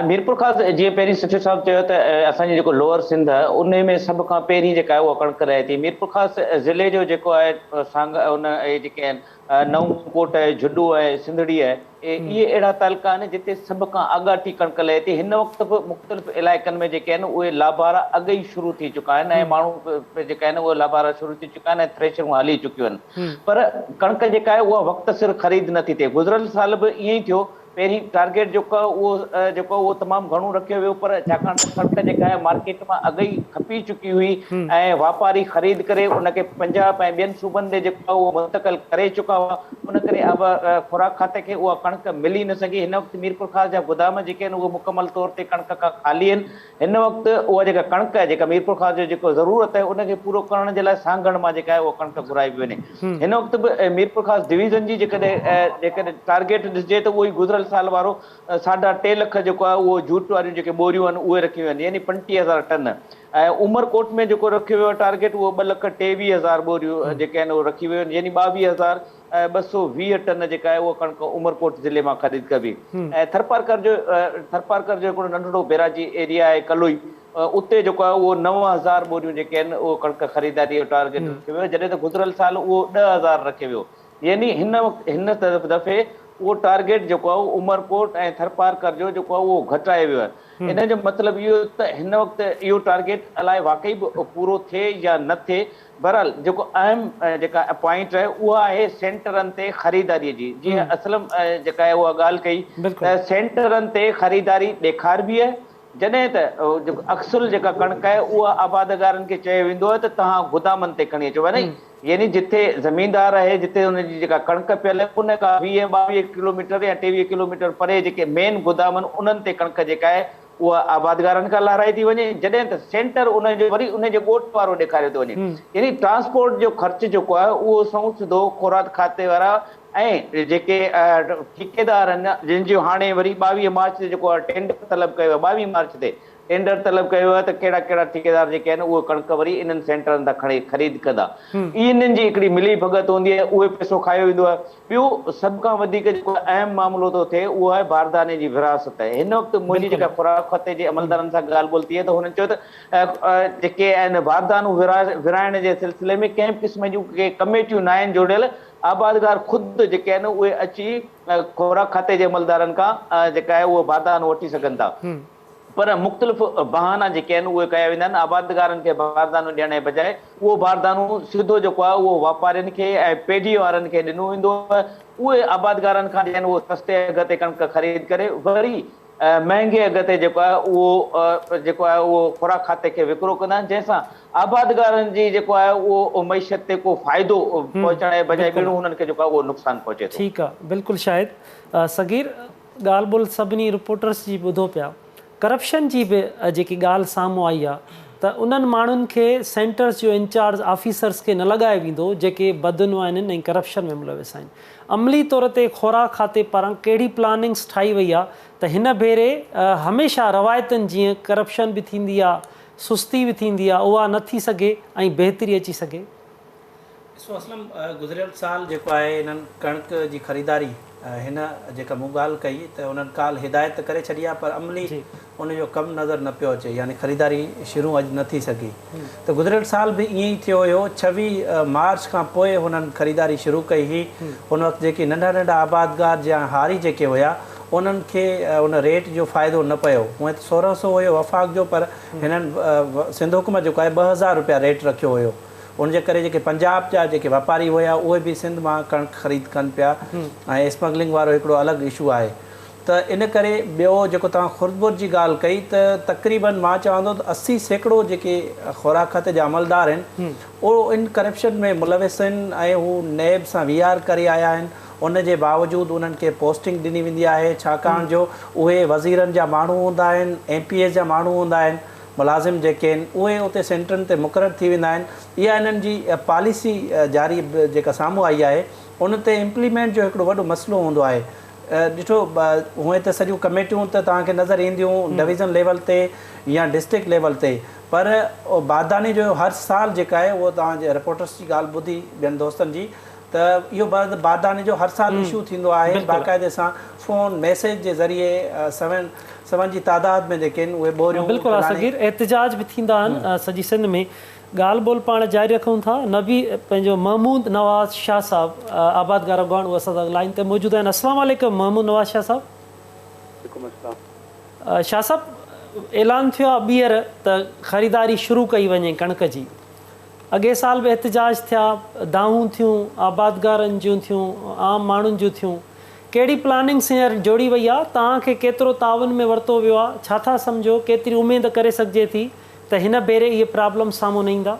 ميرپورخاص جيئن پهرين سٺي صاحب چيو ته اسان جي جيڪو لوئر سنڌ آهي ان ۾ سڀ کان پهرين جيڪا آهي اها ڪڻڪ رهي ٿي ميرپورخاص ضلعي جو جيڪو آهي سانگ ان اهي جيڪي آهن نئون ڪوٽ آهي جهڏو آهي سنڌڙي آهي اهي اهڙا تعلقا آهن جتي سڀ کان آڳاٽي ڪڻڪ لهي ٿي هن وقت به مختلف علائقن ۾ جيڪي آهن اهي لابارا اڳ ئي شروع ٿي چڪا آهن ۽ ماڻهو جيڪا آهن اهي لابارا شروع ٿي چڪا آهن ۽ ٿريشرون هلي چڪيون آهن پر ڪڻڪ جيڪا آهي اها وقت سر خريد نٿي ٿئي گذريل سال به ائين ئي ٿيو پهرين ٽارگيٽ جيڪو آهي اهو جيڪو اهو تمام گهڻو رکيو ويو پر ڇاڪاڻ ته ڪڻڪ جيڪا آهي مارڪيٽ مان اڳ ئي کپي چڪي هئي ۽ واپاري خريد ڪري ان کي پنجاب ۽ ٻين صوبن ڏي جيڪو آهي اهو منتقل ڪري چڪا هئا ان ڪري اب خوراڪ کاتي کي اها ڪڻڪ ملي نه سگهي. هن وقت ميرپورخاص جا گدام جيڪي آهن اهي مڪمل طور تي ڪڻڪ کان خالي آهن. هن وقت اها جيڪا ڪڻڪ آهي جيڪا ميرپورخاص جو جيڪو ضرورت آهي ان کي پورو ڪرڻ جي لاء سانگهڙ مان جيڪا آهي اها ڪڻڪ گهرائي پئي وڃي. هن وقت به ميرپورخاص ڊويزن جي جيڪڏهن جيڪڏهن ٽارگيٽ ڏسجي ته اهو ئي گذريل سال وارو ساڍا ٽي لک جيڪو آهي اهو جوٽ واريون جيڪي ٻوريون آهن اهي رکيون ويون آهن يعني 35000 ٽن ۽ عمرڪوٽ ۾ جيڪو رکيو ويو آهي ٽارگيٽ اهو 223000 ٻوريون جيڪي آهن اهي رکيون ويون آهن يعني 22220 ٽن جيڪا آهي اها ڪڻڪ عمرڪوٽ ضلعي مان خريد ڪبي ۽ ٿرپارڪر جو ٿرپارڪر جو هڪڙو ننڍڙو بيراجي ايريا آهي ڪلوئي اتي جيڪو آهي اهو 9000 ٻوريون جيڪي آهن اهو ڪڻڪ خريداري جو ٽارگيٽ رکيو ويو جڏهن ته گذريل سال اهو 10000 رکيو ويو يعني هن وقت هن دفعي اهو ٽارگيٽ جيڪو آهي اهو عمرڪوٽ ۽ ٿرپارڪر جو جيڪو آهي اهو گهٽايو ويو آهي ان جو مطلب اهو ته هن وقت اهو ٽارگيٽ الائي واقعي به پورو ٿئي يا نه ٿئي بهرحال جيڪو اهم جيڪا پوائنٽ آهي اها آهي سينٽرن تي خريداري جي جيئن اسلم جيڪا آهي اها ڳالهه ڪئي ته سينٽرن تي خريداري ڏيکاربي آهي جڏهن ته جيڪو اصل جيڪا ڪڻڪ آهي اها آبادگارن کي چيو ويندو آهي ته توهان گدامن تي کڻي اچو يعني يعني جتي زميندار آهي جتي ان جي جيڪا ڪڻڪ پيل آهي ان کان 20 22 ڪلوميٽر يا 23 ڪلوميٽر پري جيڪي مين گدام آهن انهن تي ڪڻڪ جيڪا آهي اها آبادگارن کان لهرائي ٿي وڃي جڏهن ته سينٽر ان جو وري ان جي ڳوٺ وارو ڏيکاريو ٿو وڃي يعني ٽرانسپورٽ جو خرچ جيڪو آهي اهو سنئون سڌو خوراڪ کاتي وارا ۽ جيڪي ٺيڪيدار آهن جن جو هاڻي وري 22 مارچ تي جيڪو آهي ٽينڊر طلب ڪيو آهي 22 مارچ تي ٽينڊر طلب ڪيو آهي ته ڪهڙا ڪهڙا ٺيڪيدار جيڪي آهن اهي ڪڻڪ وري انهن سينٽرن تان کڻي خريد ڪندا انهن جي هڪڙي ملي ڀڳت هوندي آهي اهي پئسو کايو ويندو آهي ٻيو سڀ کان وڌيڪ جيڪو اهم معاملو ٿو ٿئي اهو آهي بارداني جي ورهاست. هن وقت منهنجي جيڪا خوراڪ کاتي جي عملدارن سان ڳالهه ٻولهه ٿي آهي ته هنن چيو ته جيڪي آهن باردانو ورهائڻ جي سلسلي ۾ ڪنهن به قسم جون ڪي ڪميٽيون ناهن جوڙيل، آبادگار خود جيڪي آهن اهي اچي خوراڪ کاتي جي عملدارن کان جيڪا آهي اهو باردانو وٺي سگهن ٿا. پر مختلف بهانا جيڪي آهن اهي ڪيا ويندا آهن، آبادگارن کي باردانو ڏيڻ جي بجاء اهو باردانو سڌو جيڪو آهي اهو واپارين کي ۽ پيڍي وارن کي ڏنو ويندو آهي، اهي آبادگارن کان جيڪي آهن اهو سستي اگهه تي ڪڻڪ خريد ڪري وري مهنگي اگهه تي جيڪو آهي اهو جيڪو آهي اهو خوراڪ کاتي کي وڪرو ڪندا آهن جنهن سان آبادگارن جي جيڪو آهي اهو معيشت تي ڪو فائدو پهچڻ جي بجاء ٻيڻو هنن کي جيڪو آهي اهو نقصان پهچي ٿو. ٺيڪ آهي بلڪل شاهد صغير. ڳالهه ٻولهه سڀني رپورٽرس جي ٻڌو پيا ڪرپشن جي به جيڪي ڳالهه سامهون آئي آ ته انهن ماڻهن کي سينٽرز جو انچارج آفيسرس کي نه لڳايو ويندو جيڪي بدعنوانين ۽ ڪرپشن ۾ ملوث آهن عملي طور تي خوراڪ کاتي پاران ڪهڙي پلاننگس ٺاهي وئي آ ته هن ڀيري هميشه روايتن جيئن ڪرپشن به ٿيندي آ سستي به ٿيندي آ اها نه ٿي سگهي ۽ بهتري اچي سگهي. ڏسو اسلم گذريل سال جيڪو آهي انهن ڪڻڪ جي خريداري هن جيڪا مون ڳالهه ڪئي ته انهن ڪالهه هدايت ته ڪري ڇڏي آهي پر عملي ان جو ڪم نظر نه پيو اچي يعني خريداري شروع اڄ نه ٿي سگهي ته گذريل سال به ائين ئي ٿيو هيو 26 مارچ کان پوء هنن خريداري شروع ڪئي هئي ان وقت جيڪي ننڍا ننڍا آبادگار يا هاري جيڪي هيا انهن کي ان ريٽ جو فائدو نه پيو هونئن ته 1600 هيو وفاق جو پر هنن سنڌ حڪومت جيڪو آهي 2000 روپيا ريٽ رکيو هيو ان جي ڪري جيڪي پنجاب جا جيڪي واپاري هيا اهي به سنڌ مان ڪڻڪ خريد ڪن پيا ۽ اسمگلنگ وارو هڪڙو الڳ اشو آهي ته ان ڪري ٻيو جيڪو توهان خردبرد جي ڳالهه ڪئي ته تقريبن مان چوان ٿو ته 80% جيڪي خوراڪ کاتي جا عملدار آهن اهو ان ڪرپشن ۾ ملوث آهن ۽ هو نيب سان وي آر ڪري آيا آهن ان جي باوجود انهن کي پوسٽنگ ڏني ويندي آهي ڇاڪاڻ جو اهي وزيرن جا ماڻهو هوندا آهن ايم پي ايز جا ماڻهو هوندا آهن ملازم جيڪي آهن اهي اتي سينٽرن تي مقرر ٿي ويندا آهن اها انهن جي پاليسي جاري جيڪا سامهون آئي آهي ان تي امپليمينٽ جو هڪڙو وڏو مسئلو هوندو آهي ڏٺو هونئن ته سڄيون ڪميٽيون ته توهان کي نظر اينديون ڊويزن ليول تي يا ڊسٽرڪٽ ليول تي پر بارداني جو هر سال جيڪا آهي اهو توهان جي رپورٽرس جي ڳالهه ٻڌي ٻين دوستن جي ته اهو بارداني جو هر سال اشو ٿيندو آهي باقاعدي سان فون ميسيج جي ذريعي سون سون جي تعداد ۾ جيڪي آهن اهي ٻوريون بلڪل فلاڻي. صغير احتجاج به ٿيندا آهن سڄي سنڌ ۾ ڳالهه ٻولهه پاڻ جاري رکون ٿا نبي پنهنجو محمود نواز شاهه صاحب آبادگار اڳواڻ اهي اسان سان لائين تي موجود آهن السلام عليڪم محمود نواز شاهه صاحب. وعليڪم السلام. شاهه صاحب اعلان ٿيو آهي ٻيهر ته خريداري شروع ڪئي وڃي ڪڻڪ جي اڳئين سال به احتجاج ٿيا، دانهون ٿيون، آبادگارن جون ٿيون، عام ماڻهن جون ٿيون. ڪهڙي پلاننگس هينئر جوڙي وئي آ؟ توهان کي ڪيترو تعاون ۾ ورتو ويو آ؟ ڇا ٿا سمجهو ڪيتري اميد ڪري سگهجي ٿي ته هن ڀيري اهي پرابلمس سامهون نه ايندا؟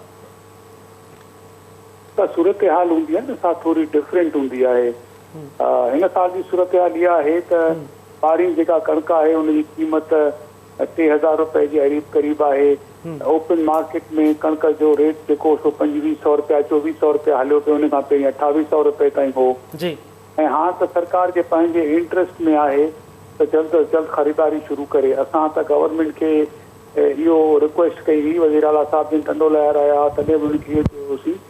جيڪا صورتحال هوندي آهي نه سا ٿوري ڊفرنٽ هوندي آهي. هن سال جي صورتحال اها آهي ته ٻارهين جيڪا ڪڻڪ آهي ان جي قيمت 3000 رپئي جي قريب قريب آهي. اوپن مارڪيٽ ۾ ڪڻڪ جو ريٽ جيڪو سو 2500 رپيا 2400 رپيا هليو پيو ان کان پهرين 2800 رپئي تائين هو. جي. ۽ هاڻ ته سرڪار جي پنهنجي انٽرسٽ ۾ آهي ته جلد از جلد خريداري شروع ڪري. اسان ته گورنمينٽ کي اهو رڪويسٽ ڪئي هئي، وزير اعليٰ صاحب جن ٽنڊو الهيار آيا ها تڏهن به انهن کي اهو چيو هوسين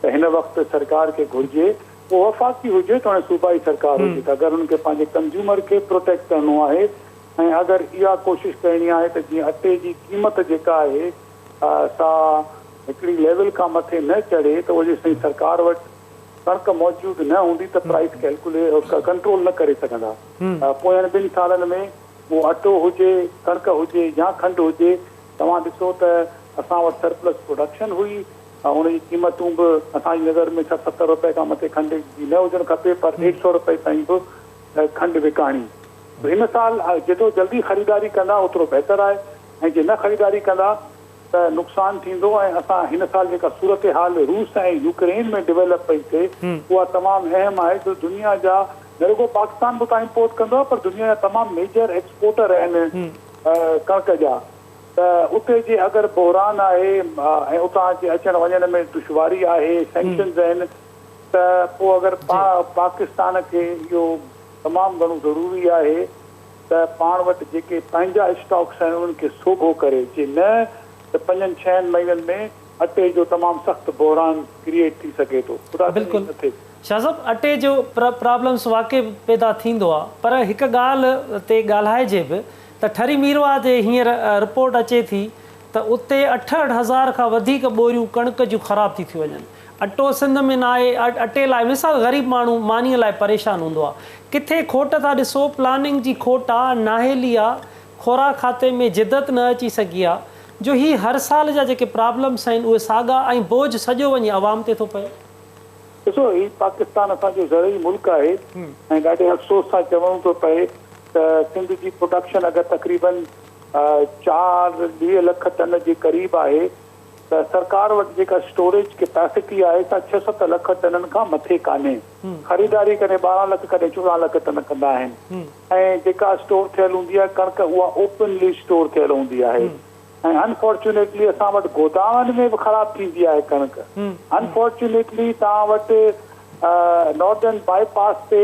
ته هن وقت سرڪار کي گهرجي اهو وفاقي هجي توڻي صوبائي سرڪار هجي ته اگر انهن کي پنهنجي ڪنزيومر کي پروٽيڪٽ ڪرڻو آهي ۽ اگر اها ڪوشش ڪرڻي آهي ته جيئن اٽي جي قيمت جيڪا آهي سا هڪڙي ليول کان مٿي نه چڙهي ته اهو جيستائين سرڪار وٽ ڪڻڪ موجود نه هوندي ته پرائس ڪيلڪولي ڪنٽرول نه ڪري سگهندا. پوين ٻن سالن ۾ اهو اٽو هجي، ڪڻڪ هجي يا کنڊ هجي توهان ڏسو ته اسان وٽ سرپلس پروڊڪشن هئي ان جي قيمتون به اسان جي نظر ۾ 60 70 رپئي کان مٿي کنڊ جي نه هجڻ کپي پر ڏيڍ سئو رپئي تائين به کنڊ وڪاڻي. هن سال جيترو جلدي خريداري ڪندا اوترو بهتر آهي ۽ جي نه خريداري ڪندا ته نقصان ٿيندو ۽ اسان هن سال جيڪا صورتحال روس ۽ يوڪرين ۾ ڊولپ پئي ٿئي اها تمام اهم آهي جو دنيا جا نه رڳو پاڪستان به اتان امپورٽ ڪندو آهي پر دنيا جا تمام ميجر ايڪسپورٽر آهن ڪڻڪ جا ته اتي جي اگر بحران آهي ۽ اتان جي اچڻ وڃڻ ۾ دشواري آهي سينڪشنز آهن ته پوء اگر پاڪستان کي اهو تمام گهڻو ضروري آهي ته پاڻ وٽ جيڪي پنهنجا اسٽاڪس آهن انهن کي سوگهو ڪري، جي نه ته پنجن ڇهن مهينن ۾ اٽي جو تمام سخت بحران ڪريئيٽ ٿي سگهي ٿو. خدا ڪري ائين بلڪل نه ٿئي. شاهه صاحب اٽي جو پرابلمس واقعي پيدا ٿيندو آ پر هڪ ڳالهه تي ڳالهائجي به ته ٺري ميرواهه جي هينئر رپورٽ اچي ٿي ته اتي 68 هزار کان وڌيڪ ٻوريون ڪڻڪ جون خراب ٿي ٿيون وڃن اٽو سنڌ ۾ ناهي، اٽي لاء مثال غريب ماڻهو مانيء لاء پريشان هوندو آ. ڪٿي کوٽ ٿا ڏسو، پلاننگ جي کوٽ آ، نااهلي آ، خوراڪ کاتي ۾ جدت نه اچي سگهي آ، جو هي هر سال جا جيڪي پرابلمس آهن اهي ساڳا ۽ بوجه سڄو وڃي عوام تي ٿو پئي. ڏسو هي پاڪستان اسان جو زرعي ملڪ آهي ۽ ڏاڍي افسوس سان چوڻو ٿو پئي ته سنڌ جي پروڊڪشن اگر تقريبن چار ويهه لک ٽن جي قريب آهي ته سرڪار وٽ جيڪا اسٽوريج ڪيپيسٽي آهي سا ڇهه ست لک ٽنن کان مٿي ڪانهي. خريداري ڪڏهن 12 لک ڪڏهن 14 لک ٽن ڪندا آهن ۽ جيڪا اسٽور ٿيل هوندي آهي ڪڻڪ اها اوپنلي اسٽور ٿيل هوندي آهي ۽ انفارچونيٽلي اسان وٽ گودامن ۾ به خراب ٿيندي آهي ڪڻڪ. انفارچونيٽلي توهان وٽ ناردرن بائي پاس تي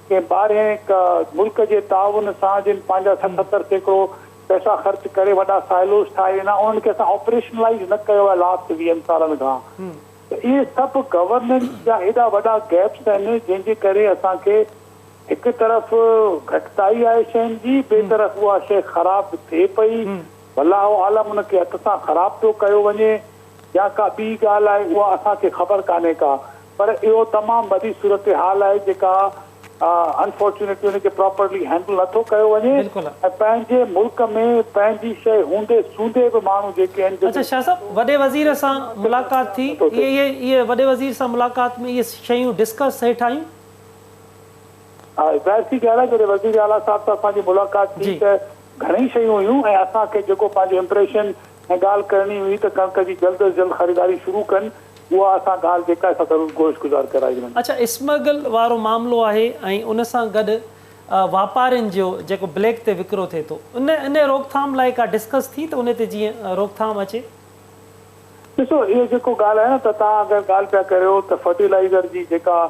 ڪنهن ٻاهرين ملڪ جي تعاون سان جن پنهنجا 60 70% پئسا خرچ ڪري وڏا سائلوز ٺاهي ڏنا انهن کي اسان آپريشنلائيز نه ڪيو آهي لاسٽ ويهن سالن کان ته اهي سڀ گورننس جا ايڏا وڏا گيپس آهن جنهن جي ڪري اسان کي هڪ طرف گهٽتائي آهي شين جي ٻئي طرف اها شيء خراب ٿئي پئي والله اعلم ان کي هٿ سان خراب پيو ڪيو وڃي يا ڪا ٻي ڳالهه آهي اها اسان کي خبر ڪانهي ڪا پر اهو تمام وڏي صورتحال آهي جيڪا انفارچونيٽلي ان کي پراپرلي هينڊل نه ٿو ڪيو وڃي ۽ پنهنجي ملڪ ۾ پنهنجي شيء هوندي سوندي به ماڻهو جيڪي آهن اڇا شاهه صاحب وڏي وزير سان ملاقات ٿي اهي اهي وڏي وزير سان ملاقات ۾ اهي شيون ڊسڪس هيٺ آيون؟ ها ظاهر سي ڳالهه آهي جڏهن وزير اعليٰ صاحب سان اسان جي ملاقات ٿي ته گهڻئي شيون هيون ۽ اسان کي جيڪو پنهنجو امپريشن ۽ ڳالهه ڪرڻي هئي ته ڪڻڪ جي جلد از جلد خريداري شروع ڪن، اها اسان ڳالهه جيڪا آهي سا ضرور گوش گذار ڪرائي وڃي. اڇا اسمگل وارو معاملو آهي ۽ ان سان گڏ واپارين جو جيڪو بليڪ تي وڪرو ٿئي ٿو ان ان روڪٿام لاء ڪا ڊسڪس ٿي ته ان تي جيئن روڪٿام اچي. ڏسو اهو جيڪو ڳالهه آهي نه ته توهان اگر ڳالهه پيا ڪريو ته فرٽيلائيزر جي جيڪا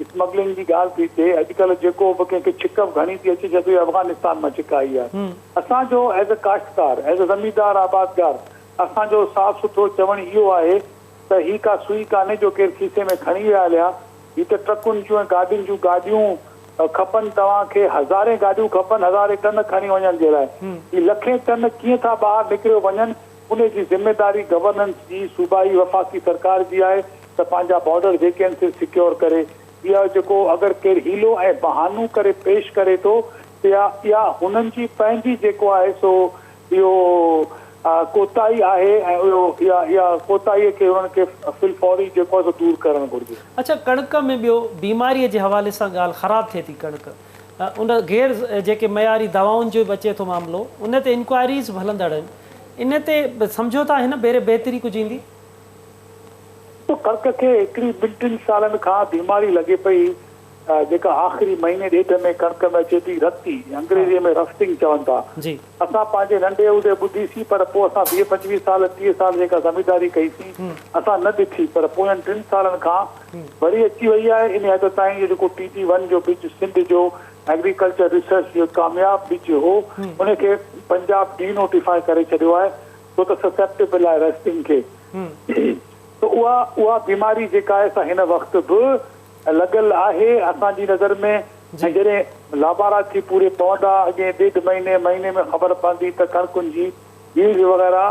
اسمگلنگ جي ڳالهه ٿي ٿئي اڄڪلهه جيڪو به ڪنهن کي ڇڪ به گهڻي ٿي اچي چئي ٿو هي افغانستان مان ڇڪ آئي آهي اسان جو ايز اي ڪاشتڪار ايز اي زميندار آبادگار اسان جو صاف سٿرو چوڻ اهو آهي ته هي ڪا سوئي ڪانهي جو ڪير کيسي ۾ کڻي ويا هليا هي ته ٽرڪن جون ۽ گاڏين جون گاڏيون کپن توهان کي هزارين گاڏيون کپن هزارين ٽن کڻي وڃڻ جي لاء هي لکين ٽن ڪيئن ٿا ٻاهر نڪريو وڃن ان جي ذميداري گورننس جي صوبائي وفاقي سرڪار جي آهي ته پنهنجا بارڊر جيڪي آهن سي سيڪيور ڪري. اها جيڪو اگر ڪير حيلو ۽ بهانو ڪري پيش ڪري ٿو ته اها اها هنن جي پنهنجي جيڪو آهي سو اهو ڪوتاهي آهي ۽ اهو اها اها ڪوتاهي کي انهن کي في الفوري جيڪو آهي سو دور ڪرڻ گهرجي. اڇا ڪڻڪ ۾ ٻيو بيماري جي حوالي سان ڳالهه خراب ٿئي ٿي ڪڻڪ. ان غير جيڪي معياري دوائن جو به اچي ٿو معاملو ان تي انڪوائريز به هلندڙ آهن ان تي سمجهو ٿا هن ڀيري بهتري ڪجهه ايندي؟ ڪڻڪ کي هڪڙي ٻن ٽن سالن کان بيماري لڳي پئي جيڪا آخري مهيني ڏيڍ ۾ ڪڻڪ ۾ اچي ٿي رتي انگريزي ۾ رسٽنگ چون ٿا اسان پنهنجي ننڍي هوندي ٻڌي سين پر پوء اسان 20 25 سال 30 سال جيڪا زمينداري ڪئي سين اسان نه ڏٺي پر پوين ٽن سالن کان وري اچي وئي آهي ان حد تائين جو جيڪو ٽي ڊي ون جو ٻج سنڌ جو ايگريڪلچر ريسرچ جو ڪامياب ٻج هو ان کي پنجاب ڊي نوٽيفائي ڪري ڇڏيو آهي ڇو ته سسيپٽيبل آهي رسٽنگ کي ته اها اها بيماري جيڪا آهي سا هن وقت به لڳل آهي اسان جي نظر ۾ ۽ جڏهن لابارا ٿي پوري پوندا اڳئين ڏيڍ مهيني مهيني ۾ خبر پوندي ته ڪڻڪن جي ييلڊ وغيره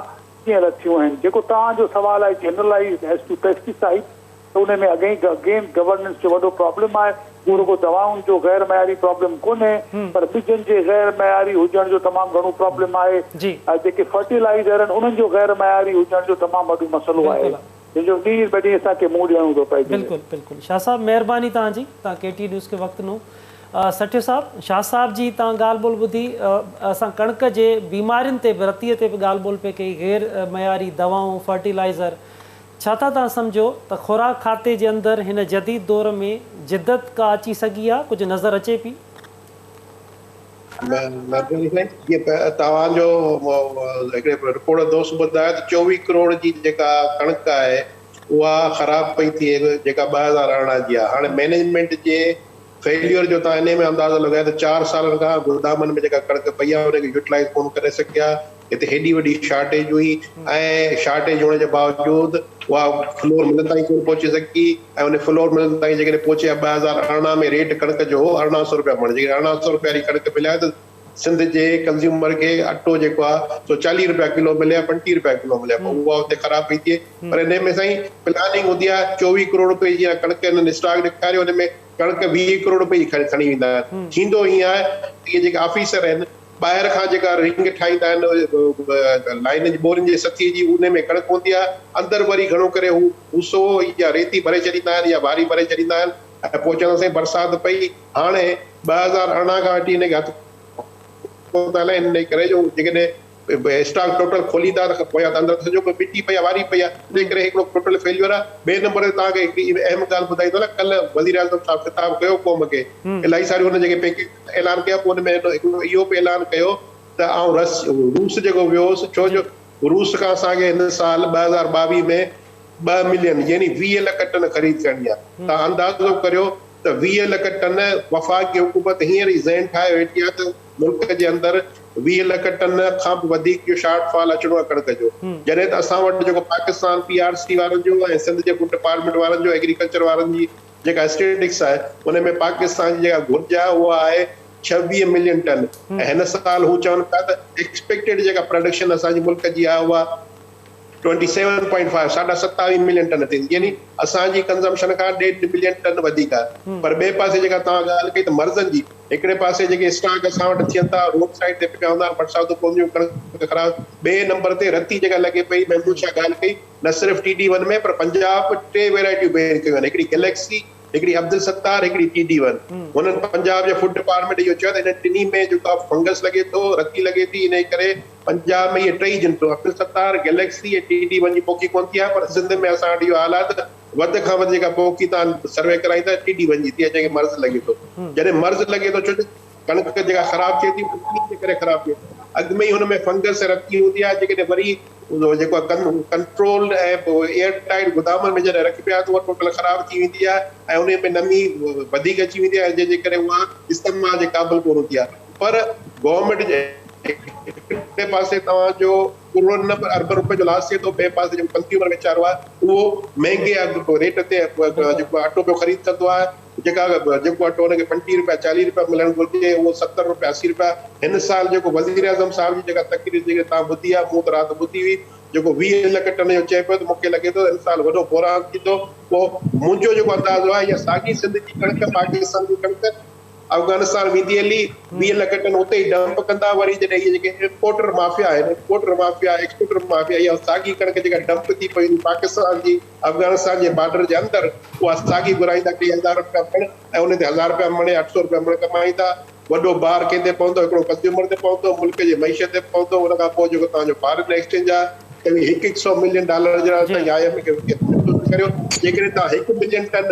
ڪيئن لٿيون آهن جيڪو توهان جو سوال آهي جنرلائيزڊ ايز ٽو پيسٽيسائيڊ ته ان ۾ اڳئين اگين گورننس جو وڏو پرابلم آهي اهو رڳو دوائن جو غير معياري پرابلم ڪونهي پر ٻجن جي غير معياري هجڻ جو تمام گهڻو پرابلم آهي جيڪي فرٽيلائيزر آهن انهن جو غير معياري هجڻ جو تمام وڏو مسئلو آهي. جنهن جو ڏينهن به ڏينهن اسان کي منهن ڏيڻو ٿو پئجي. بلڪل بلڪل شاهه صاحب مهرباني توهان جي توهان ڪي ٽي نيوز کي وقت ڏنو سٺيو صاحب شاهه صاحب جي توهان ڳالهه ٻولهه ٻڌي اسان ڪڻڪ جي بيمارين تي به رتيء تي به ڳالهه ٻولهه پئي ڪئي غير معياري دوائون فرٽيلائزر ڇا ٿا توهان سمجهو ته خوراڪ کاتي جي اندر هن جديد دور ۾ جدت ڪا اچي سگهي آ ڪجهه نظر اچي پي. مهرباني سائين جيئن توهان جو هڪڙي رپورٽر دوست ٻڌايو ته 24 ڪروڙ جي جيڪا ڪڻڪ آهي اها خراب پئي ٿئي جيڪا 2018 جي آهي هاڻي مئنيجمينٽ جي فيليئر جو توهان انهي ۾ اندازو لڳايو ته 4 سالن کان گودامن ۾ جيڪا ڪڻڪ پئي آهي ان کي يوٽيلائز ڪونه ڪري سگهيا هتي هيڏي وڏي شارٽيج هئي ۽ شارٽيج هئڻ جي باوجود اها فلور ملن تائين ڪونه پهچي سگهي ۽ ان فلور ملن تائين جيڪڏهن پهچي ها 2018 ۾ ريٽ ڪڻڪ جو هو 1800 رپيا مڻ جيڪڏهن 1800 رپيا واري ڪڻڪ ملي ها ته سنڌ جي ڪنزيومر کي اٽو جيڪو آهي سو 40 رپيا ڪلو ملي ها 35 رپيا ڪلو ملي ها پوء اها اتي خراب پئي ٿئي پر انهي ۾ سائين پلاننگ هوندي آهي 24 ڪروڙ رپئي جي ڪڻڪ هنن اسٽاڪ ڏيکاريو ان ۾ ڪڻڪ 20 ڪروڙ رپئي جي کڻي ويندا آهن ٿيندو ائين آهي ته اهي جيڪي آفيسر آهن ٻاهر کان جيڪا رنگ ٺاهيندا آهن لائين جي ٻورين جي سٿي جي ان ۾ ڪڻڪ هوندي آهي اندر وري گهڻو ڪري هو ڀوسو يا ريتي ڀري ڇڏيندا آهن يا واري ڀري ڇڏيندا آهن ۽ پوء چوندا سائين برسات پئي هاڻي 2018 کان وٺي ان کي هٿ ڪونه ٿا هلائين ان ڪري جو جيڪڏهن اسٽاڪ ٽوٽل کوليندا ته پويان ته اندر سڄو ڪجهه مٽي پئي آهي واري پئي آهي ان ڪري هڪڙو ٽوٽل فيليئر آهي ٻئي نمبر تي توهان کي هڪڙي اهم ڳالهه ٻڌائيندو هلان ڪلهه وزيراعظم صاحب خطاب ڪيو قوم کي الاهي ساريون هن جيڪي پيڪيج اعلان ڪيا پوء ان ۾ هن هڪڙو اهو به اعلان ڪيو ته آئون رس روس جيڪو ويو هوس ڇو جو روس کان اسان کي هن سال 2022 ۾ 2 ملين يعني 20 لک ٽن خريد ڪرڻي آهي توهان اندازو ڪريو ته 20 لک ٽن وفاقي حڪومت هينئر ئي ذهن ٺاهي ويٺي آهي ته ملڪ جي اندر 20 لک ٽن کان به وڌيڪ جو شارٽ فال اچڻو آهي ڪڻڪ جو جڏهن ته اسان وٽ جيڪو پاڪستان پي آر سي وارن جو ۽ سنڌ جي فوڊ ڊپارٽمينٽ وارن جو ايگريڪلچر وارن جي جيڪا اسٽيٽڪس آهي ان ۾ پاڪستان جي جيڪا گهرج آهي اها آهي 26 ملين ٽن ۽ هن سال هو چون پيا ته ايڪسپيڪٽيڊ جيڪا پراڊڪشن اسان جي ملڪ جي آهي اها 27.5 ساڍا 27 ملين ٽن ٿيندي يعني اسان جي ڪنزمپشن کان ڏيڍ ملين ٽن وڌيڪ آهي پر ٻئي پاسي جيڪا توهان ڳالهه ڪئي ته مرضن جي هڪڙي پاسي جيڪي اسٽاڪ اسان وٽ ٿين ٿا روڊ سائيڊ تي پيا هوندا آهن برساتون پونديون ڪڻڪ خراب ٻئي نمبر تي رتي جيڪا لڳي پئي محمود شاهه ڳالهه ڪئي نه صرف ٽي ڊي ون ۾ پر پنجاب ٽي ويرائٽيون بين ڪيون آهن هڪڙي گليڪسي هڪڙي عبدالستار هڪڙي ٽي ڊي ون هنن پنجاب جي فوڊ ڊپارٽمينٽ اهو چيو ته انهن ٽنهي ۾ جيڪو آهي فنگس لڳي ٿو رتي لڳي ٿي انهي ڪري پنجاب ۾ اهي ٽئي جنسون Abdul Sattar Galaxy ۽ T D one جي پوکي ڪونه ٿي آهي پر سنڌ ۾ اسان وٽ اهو حال آهي ته وڌ کان وڌ جيڪا پوکي توهان سروي ڪرائيندا ٽي ڊي ون جي ٿي آهي جنهن کي مرض لڳي ٿو جڏهن مرض لڳي ٿو ڇو جو ڪڻڪ جيڪا خراب ٿئي ٿي اها جي ڪري خراب ٿئي ٿي. اڳ ۾ ئي هن ۾ فنگس ۽ رتي هوندي آهي جيڪڏهن وري اهو جيڪو آهي ڪنٽرول ۽ ايئر ٽائيٽ گدامن ۾ جڏهن رکبي آهي ته اها ٽوٽل خراب ٿي ويندي آهي ۽ ان ۾ نمي وڌيڪ اچي ويندي آهي جنهن جي ڪري اها استعمال جي قابل ڪونه هوندي آهي پر گورنمينٽ جي هڪڙي پاسي توهان جو ڪروڙن نه پر اربن روپين جو لاس ٿئي ٿو ٻئي پاسي جيڪو ڪنزيومر ويچارو آهي اهو مهنگي اگهه ريٽ تي جيڪو اٽو پيو خريد ڪندو آهي جيڪا جيڪو اٽو ان کي 35 رپيا 40 رپيا ملڻ گهرجي اهو 70 رپيا 80 رپيا هن سال جيڪو وزيراعظم صاحب جي جيڪا تقرير جيڪي توهان ٻڌي آهي مون ته رات ٻڌي هئي جيڪو 20 لک ٽن جو چئي پيو ته مون کي لڳي ٿو هن سال وڏو بحران ٿيندو پوء منهنجو جيڪو اندازو آهي اها ساڳي سنڌ جي ڪڻڪ پاڪستان جي ڪڻڪ افغانستان ويندي هلي 20 لک ٽن اتي ئي ڊمپ ڪندا وري جڏهن اهي جيڪي امپورٽر مافيا آهن امپورٽر مافيا ايڪسپورٽر مافيا اها ساڳي ڪڻڪ جيڪا ڊمپ ٿي پئي هوندي پاڪستان جي افغانستان جي بارڊر جي اندر اها ساڳي گهرائيندا 3000 رپيا مڻ ۽ ان تي 1000 رپيا مڻ يا 800 رپيا مڻ ڪمائيندا. وڏو بار ڪنهن تي پوندو؟ هڪڙو ڪنزيومر تي پوندو، ملڪ جي معيشت تي پوندو، ان کان پوء جيڪو توهان جو فارن ايڪسچينج آهي توهين هڪ هڪ سئو ملين ڊالر جي لاء توهين I M F کي ڪريو، جيڪڏهن توهان هڪ ملين ٽن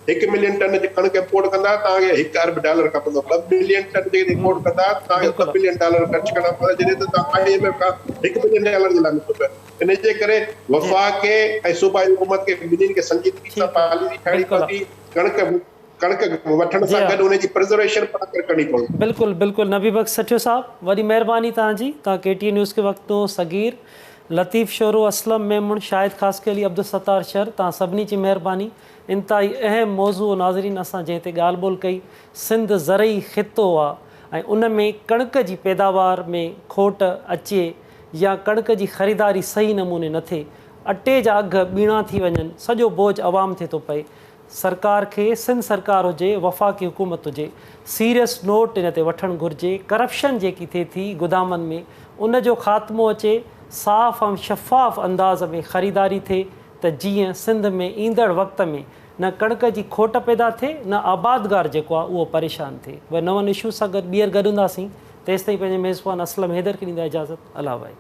هڪ ملين ٽن جي ڪڻڪ امپورٽ ڪندا توهان کي هڪ ارب ڊالر کپندو، ٻه ملين ٽن جيڪڏهن امپورٽ ڪندا توهان کي ٻه بلين ڊالر خرچ ڪرڻا پوندا جڏهن ته توهان I M F کان هڪ بلين ڊالر جي لاء نٿو پيو. ان جي ڪري وفاق کي ۽ صوبائي حڪومت کي ٻنهين کي سنجيدگي سان پاليسي ٺاهڻي پوندي، ڪڻڪ ڪڻڪ وٺڻ سان گڏ ان جي پرزرويشن پڻ ڪرڻي پوندي. بلڪل بلڪل نبي بخش سٺيو صاحب وڏي مهرباني توهان جي توهان ڪي ٽي اين نيوز کي وقت ڏنو صغير لطيف شورو اسلم ميمڻ شاهد خاصخيلي عبدالستار شر توهان سڀني جي مهرباني انتهائي اهم موضوع ناظرين اسان جنهن تي ڳالهه ٻولهه ڪئي سنڌ زرعي خطو آ ۽ ان ۾ ڪڻڪ جي پيداوار ۾ کوٽ اچي يا ڪڻڪ جي خريداري صحيح نموني نه ٿئي اٽي جا اگهه ٻيڻا ٿي وڃن سڄو بوجه عوام تي ٿو پئي سرڪار کي سنڌ سرڪار هجي وفاقي حڪومت هجي سيريس نوٽ ان تي وٺڻ گهرجي ڪرپشن جيڪي ٿئي ٿي گدامن ۾ ان جو خاتمو اچي صاف ۽ شفاف انداز ۾ خريداري ٿئي ته جيئن سنڌ ۾ ايندڙ وقت ۾ نه ڪڻڪ جي کوٽ پيدا ٿئي نه آبادگار جيڪو آهي اهو پريشان ٿئي وري نون اشوز سان گڏ ٻيهر گڏ هونداسين تيستائين پنهنجي ميزبان اسلم حيدر کي ڏيندا اجازت الله واهي.